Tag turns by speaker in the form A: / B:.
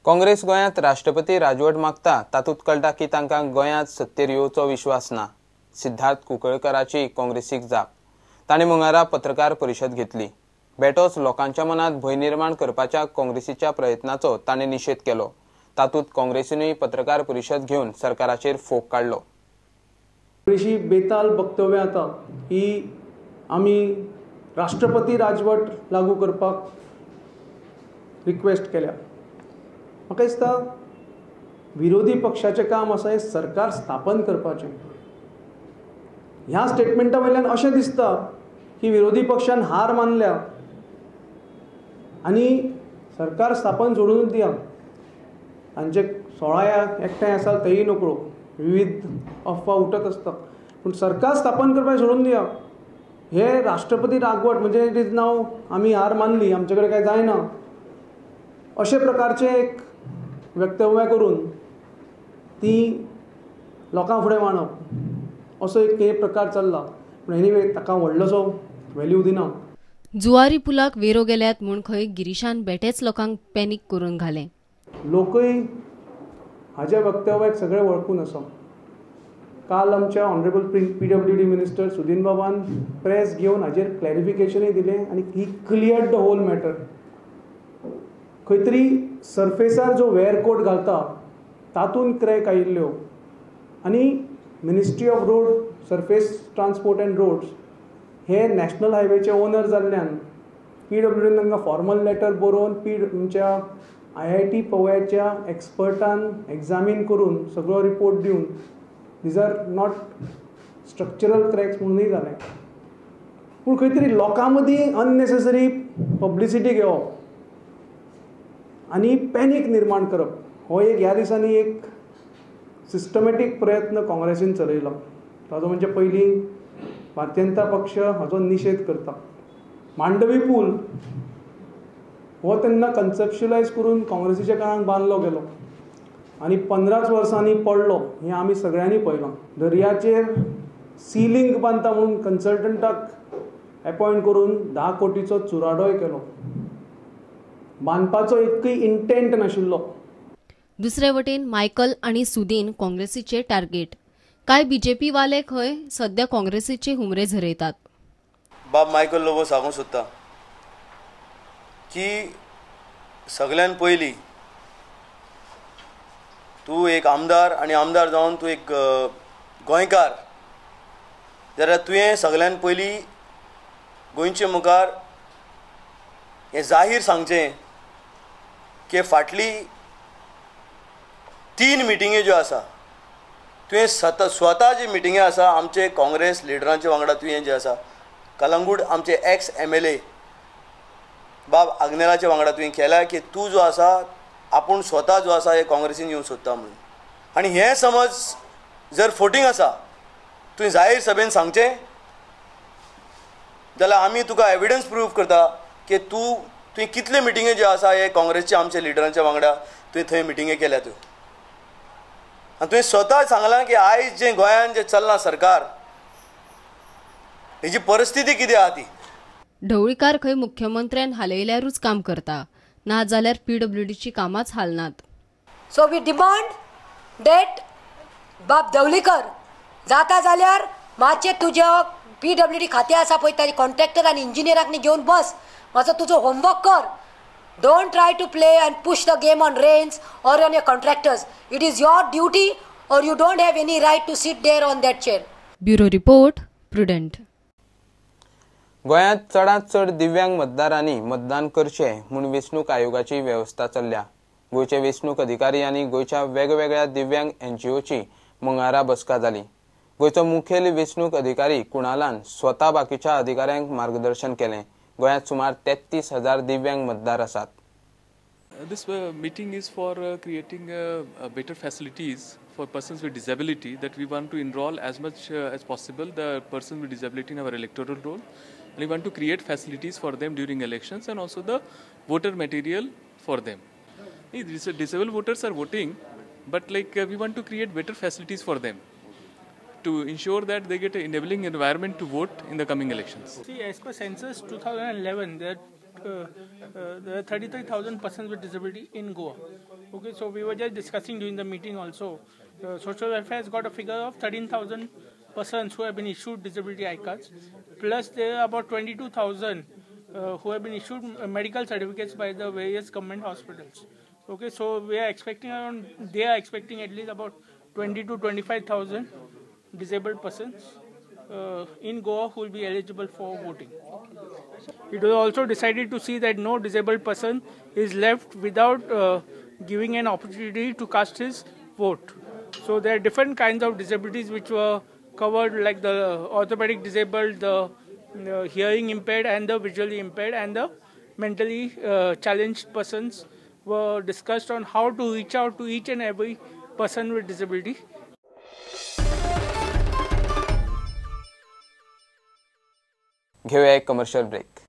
A: काँग्रेस गोंयांत राष्ट्रपती राजवट मागता तातूंत कळटा की तांकां गोंयांत सत्तेर येवचो विश्वास ना. सिद्धार्थ कुंकळकराची काँग्रेसीक जाप. तांणी मंगळारा पत्रकार परिशद घेतली. बेटोच लोकांच्या मनात भंय निर्माण करपाच्या काँग्रेसीच्या प्रयत्नाचो ताणें निशेध केलो. तातूंत काँग्रेसीनूय पत्रकार परिशद घेवन सरकाराचेर फोग काडलो.
B: थोडीशी बेताल वक्तव्यां आता ही आमी राष्ट्रपती राजवट लागू करपाक रिक्वेस्ट केल्या. म्हाका दिसता विरोधी पक्षाचें काम आसा हें सरकार स्थापन करपाचें. ह्या स्टेटमेंटा वयल्यान अशें दिसता की विरोधी पक्षान हार मानल्या आनी सरकार स्थापन सोडून दिया. तांचे 16 एकठांय आसा तेय नकळो, विविध अफवा उठत आसता, पूण सरकार स्थापन करपाक सोडून दिया. हे राष्ट्रपती राजवट म्हणजे it is नाव आमी हार मानली, आमचे कडेन काय जायना अशे प्रकारचें एक वक्तव्य करून ती लोकां फुडें मांडप असो एक प्रकार चल्ला. पूण एनीवे ताका व्हडलोसो व्हॅल्यू दिना.
C: जुवारी पुलाक वेरो गेल्यात म्हूण खंय गिरीशान बेटेच लोकांक पॅनीक करून घालें.
B: लोकय हाज्या वक्तव्याक सगळे वळखून आसा. काल आमच्या ऑनरेबल PWD minister Sudin बाबान प्रेस घेवन हाजेर क्लॅरिफिकेशनूय दिलें आनी he cleared the whole matter. खंय तरी सरफेसार जो वेअर कोट घालता तातूंत क्रॅक आयिल्ल्यो आनी ministry of road surface transport and roads हे नॅशनल हायवेचे ओनर जाल्ल्यान PWDन तांकां फॉर्मल लेटर बरोवन आमच्या IIT पवयाच्या एक्सपर्टान एग्जामीन करून सगळो रिपोर्ट दिवन these are not structural cracks म्हणूनय जालें. पूण खंय तरी लोकां मदीं अननेसेसरी पब्लिसिटी घेवप आनी पॅनीक निर्माण करप हो एक ह्या दिसांनी एक सिस्टमॅटीक प्रयत्न काँग्रेसीन चलयलो. ताजो म्हणजे पयलीं भारतीय जनता पक्ष हाजो निशेध करता. मांडवी पूल हो तेन्ना कन्सेप्च्युलायज करून काँग्रेसीच्या काळान बांदलो गेलो आनी 15 वर्सांनी पडलो हें आमी सगळ्यांनी पळयलां. दर्याचेर सी लिंक बांदता म्हणून कन्सल्टंटाक एपॉयंट करून 10 कोटीचो चुराडोय केलो. बांदपाचो एकूय इंटेंट नाशिल्लो.
C: दुसरे वटेन मायकल आनी सुदीन काँग्रेसीचे टार्गेट. कांय बीजेपी वाले खंय सध्या काँग्रेसीचे हुमरे झरयतात.
D: बाब मायकल लोबो सांगूंक सोदता की सगळ्यान पयलीं तूं एक आमदार आनी आमदार जावन तूं एक गोंयकार जाल्यार तुवें सगळ्यान पयलीं गोंयचे मुखार हें जाहीर सांगचें की फाटली 3 मिटिंगे ज्यो आसा तुवें स्वता जी मिटिंगे आसा आमचे काँग्रेस लिडरांचे वांगडा तुवें जे आसा कलंगूट आमचे एक्स MLA बाब आग्नेलाच्या वांगडा तुवें केल्या की तूं जो आसा आपूण स्वता जो आसा हे काँग्रेसीन येवंक सोदता म्हणून. आनी हें समज जर फोटींग आसा तुवें जाहीर सभेन सांगचें जाल्यार आमी तुका एविडन्स प्रूव करता की तुवें कितले मिटिंगे ज्यो आसा हे काँग्रेसच्या आमच्या लिडरांच्या वांगडा तुवें थंय मिटिंगे केल्या त्यो. आनी तुवें स्वता सांगलां की आयज जें गोंयांत जें चल्लां सरकार हेजी परिस्थिती कितें आहा ती.
C: ढवळीकार खंय मुख्यमंत्र्यान हालयल्यारूच काम करता, ना जाल्यार PWDची कामाच हालनात.
E: सो we demand that बाब ढवळीकर जाता जाल्यार मातशें तुज्या PWD खातें आसा पळय ताजे कॉन्ट्रॅक्टर आनी इंजिनियराक घेवन बस, मातसो तुजो होमवर्क कर. Don't try to play and push the game on Rains or on your contractors. It is your duty or you don't have any right to sit there on that chair.
C: Bureau report, Prudent.
A: गोंयांत चडांत चड दिव्यांग मतदारांनी मतदान करचें म्हूण वेंचणूक आयोगाची वेवस्था चल्ल्या. गोंयचे वेंचणूक अधिकारी आनी गोंयच्या वेगवेगळ्या दिव्यांग NGOची मंगळारा बसका जाली. गोंयचो मुखेल वेंचणूक अधिकारी कुणालान स्वता बाकीच्या अधिकाऱ्यांक मार्गदर्शन केलें. गोंयांत सुमार 33,000 दिव्यांग मतदार आसात.
F: This meeting is for creating better facilities for persons with disability, that we want to enroll as much as possible the person with disability in our electoral roll, and we want to create facilities for them during elections and also the voter material for them. Disabled voters are voting, but like we want to create better facilities for them to ensure that they get an enabling environment to vote in the coming elections.
G: See, as per census 2011, there are 33,000 persons with disability in Goa. Okay, so we were just discussing during the meeting also. Social welfare has got a figure of 13,000 persons who have been issued disability I cards, plus there are about 22,000 who have been issued medical certificates by the various government hospitals. Okay, so we are expecting around, they are expecting at least about 20 to 25,000 disabled persons in Goa who will be eligible for voting. It was also decided to see that no disabled person is left without giving an opportunity to cast his vote. So there are different kinds of disabilities which were covered, like the orthopedic disabled, the hearing impaired and the visually impaired and the mentally challenged persons were discussed on how to reach out to each and every person with disability.
A: घेऊया एक commercial break.